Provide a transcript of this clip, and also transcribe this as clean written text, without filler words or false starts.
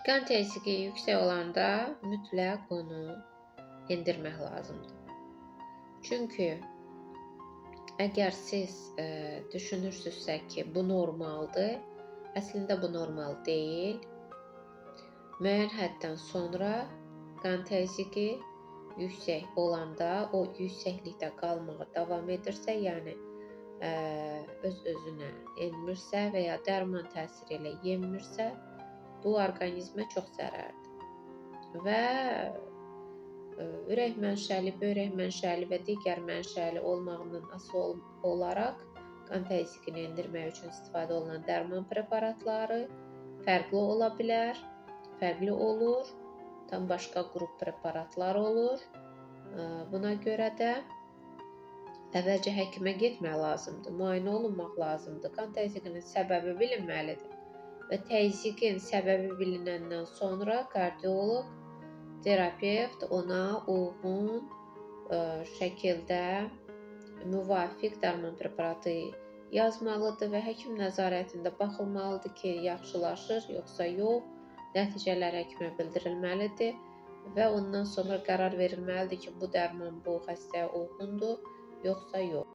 Qan təzyiqi yüksək olanda mütləq onu endirmək lazımdır. Çünki əgər siz düşünürsünüzsə ki, bu normaldır, əslində bu normal deyil. Müəyyən həddən sonra qan təzyiqi yüksək olanda o yüksəklikdə qalmağa davam edirsə, yəni öz-özünə enmirsə və ya dərman təsiri ilə yenmirsə, bu orqanizmə çox zərərdir. Və ürək mənşəli, böyrək mənşəli və digər mənşəli olmağından asılı olaraq qan təzyiqini endirmək üçün istifadə olunan dərman preparatları fərqli ola bilər, fərqli olur. Tam başqa qrup preparatlar olur. Buna görə də əvvəlcə həkimə getmək lazımdır, müayinə olunmaq lazımdır. Qan təzyiqinin səbəbi bilinməlidir. Və təzyiqin səbəbi bilinəndən sonra kardioloq, terapevt ona uyğun şəkildə müvafiq dərman preparatı yazmalıdır və həkim nəzarətində baxılmalıdır ki, yaxşılaşır yoxsa yox. Nəticələr həkimə bildirilməlidir və ondan sonra qərar verilməlidir ki, bu dərman bu xəstəyə uyğundur yoxsa yox.